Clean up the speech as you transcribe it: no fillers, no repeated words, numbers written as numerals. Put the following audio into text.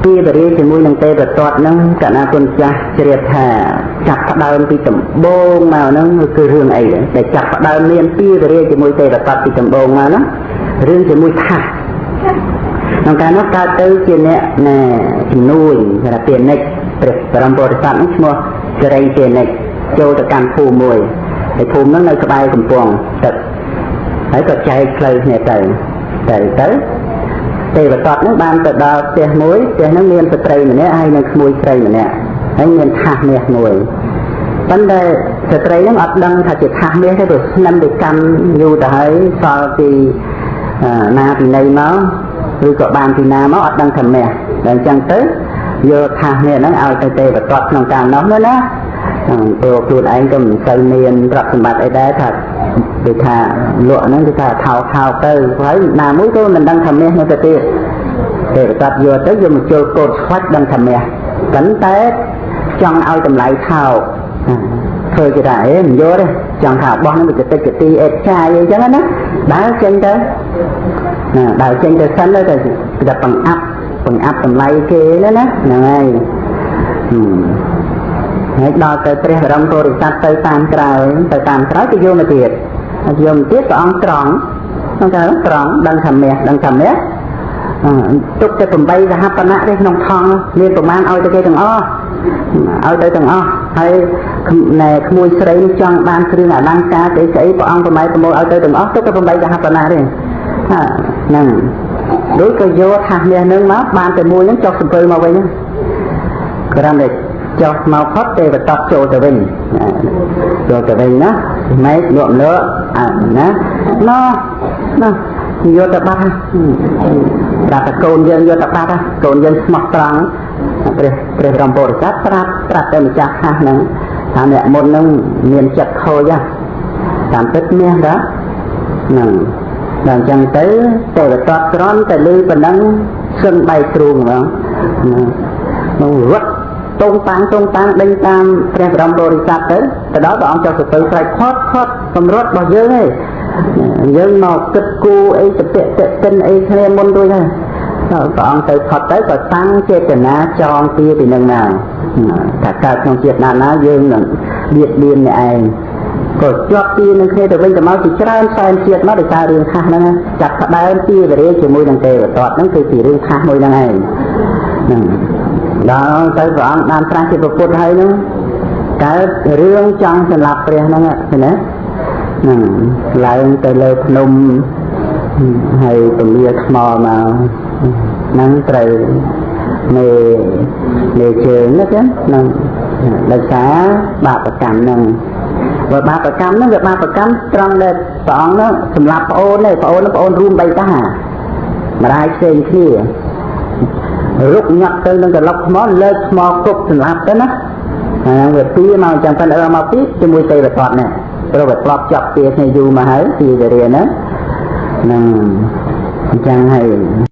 ពីបរិយជាមួយនឹងទេវទត្តហ្នឹងកណាគុណចាស់ជ្រាបថាចាប់ផ្ដើមពីដំបូងមកហ្នឹងគឺរឿងអីដែលចាប់ផ្ដើមមានពីបរិយជាមួយទេវទត្តពីដំបូងមកហ្នឹងរឿងជាមួយថាសក្នុងកាលនោះកើតទៅជាអ្នកណែជំនួញសារពាណិជ្ជព្រះបរមពុរិស័ទហ្នឹងឈ្មោះសិរីពាណិជ្ជចូលទៅកាន់ភូមិមួយហើយភូមិហ្នឹងនៅក្បែរកំពង់ទឹកហើយក៏ចែកផ្លូវគ្នាទៅទៅទៅទេវទត្តហ្នឹងបានទៅដល់ផ្ទះមួយផ្ទះហ្នឹងមានស្ត្រីម្នាក់ហើយនិងក្មួយស្រីម្នាក់ហើយមានថាសមាសមួយប៉ុន្តែស្ត្រីហ្នឹងអត់ដឹងថាជាថាសមាសទេព្រោះស្នឹមទៅកម្មយូរទៅហើយសល់ពីណាពីណីមកឬក៏បានពីណាមកអត់ដឹងថាមាសដល់អញ្ចឹងទៅយកថាសមាសហ្នឹងឲ្យទៅទេវទត្តក្នុងកាលនោះណាព្រោះខ្លួនឯងក៏មិនសូវមានទ្រព្យសម្បត្តិអីដែរថាគឺថាលក់ហ្នឹងគឺថាថោកថោកទៅហើយណាមួយក៏មិនដឹងថាមាសនោះទៅទៀតទេវទត្តយកទៅយកមកជលកូតស្វាច់ដឹងថាមាសប៉ុន្តែចង់ឲ្យតម្លៃថោកធ្វើគេថាអេមិនយកទេចង់ថារបស់ហ្នឹងវាតិចកទីអេតចាយអីចឹងណាដើរចេញទៅណាដើរចេញទៅសិនទៅគេថាបង្អាប់បង្អាប់តម្លៃគេណាណាហ្នឹងហើយហើយដល់ទៅព្រះបរមពុរិស័ទទៅតាមក្រោយទៅតាមក្រោយគេយកមកទៀតយកមកទៀតព្រះអង្គត្រង់ក្នុងការត្រង់ដឹងថាមាសដឹងថាមាសទុកតែ8សហបណៈទេក្នុងថងមានប្រមាណឲ្យទៅគេទាំងអស់ឲ្យទៅទាំងអស់ហើយណែក្មួយស្រីនេះចង់បានគ្រឿងអលង្ការស្អីស្អីព្រះអង្គប្រម៉ែប្រមូលឲ្យទៅទាំងអស់ទុកតែ8សហបណៈទេហ្នឹងដូចក៏យកថាសមាសនឹងមកបានតែមួយហ្នឹងចុះសំពើមកវិញគ្រាន់តែចុះមកផុតទេវតចូលទៅវិញចូលទៅវិញណាម៉េចលក់លក់អើណាណោះណាយកទៅបាត់ប្រាប់តែកូនយើងយកទៅបាត់កូនយើងស្មោះត្រង់ព្រះព្រះបរមពុរិស័ទប្រាប់ប្រាប់តែម្ចាស់ថាសហ្នឹងថាអ្នកមុនហ្នឹងមានចិត្តខូចតាមពិតមាសដែរហ្នឹងដល់អញ្ចឹងទៅទេវទត្តក្រន់តែលឺប៉ុណ្ណឹងសឹងបែកទ្រូងហ្មងនឹងរត់តងតាំងតងតាំងដេញតាមព្រះបរមពុរិស័ទទៅទៅដល់ព្រះអង្គចុះទៅស្រែកផុតផុតកម្រត់របស់យើងឯងយើងមកគិតគូអីតតិតិតិនអីគ្នាមុនរួចហើយព្រះអង្គទៅផុតទៅក៏តាំងចេតនាចងទាពីនឹងមកថាកើតក្នុងជាតិណាណាយើងនឹងបៀតបៀនអ្នកឯងក៏ជាប់ទានឹងគ្នាទៅវិញទៅមកជាច្រើនសែនជាតិមកដោយសាររឿងថាសហ្នឹងចាប់ផ្ដើមទាវរាជាមួយនឹងទេវទត្តហ្នឹងគឺជារឿងថាសមួយហ្នឹងឯងហ្នឹងដល់ទៅព្រះអង្គបានត្រាស់ជាពុទ្ធហើយហ្នឹងកើតរឿងចង់សម្លាប់ព្រះហ្នឹងឃើញទេហ្នឹងឡើងទៅលើភ្នំហើយពលាថ្មមកហ្នឹងត្រូវមេមេជើងណាចឹងហ្នឹងដោយសារបាបកម្មហ្នឹងបើបាបកម្មហ្នឹងវាបាបកម្មត្រង់ដែលព្រះអង្គហ្នឹងសម្លាប់ប្អូនទេប្អូនហ្នឹងប្អូនរួមបីតាម្ដាយផ្សេងគ្នារុកញាក់ទៅនឹងក្លុកថ្មលើកថ្មគប់សម្លាប់ទៅណាហ្នឹងវាពីមកចឹងប៉ុន្តែមកពីជាមួយទេវទត្តនេះព្រោះវាធ្លាប់ចាប់ទាគ្នាយូរមកហើយពីវេរាហ្នឹងហ្នឹងអញ្ចឹងហើយ។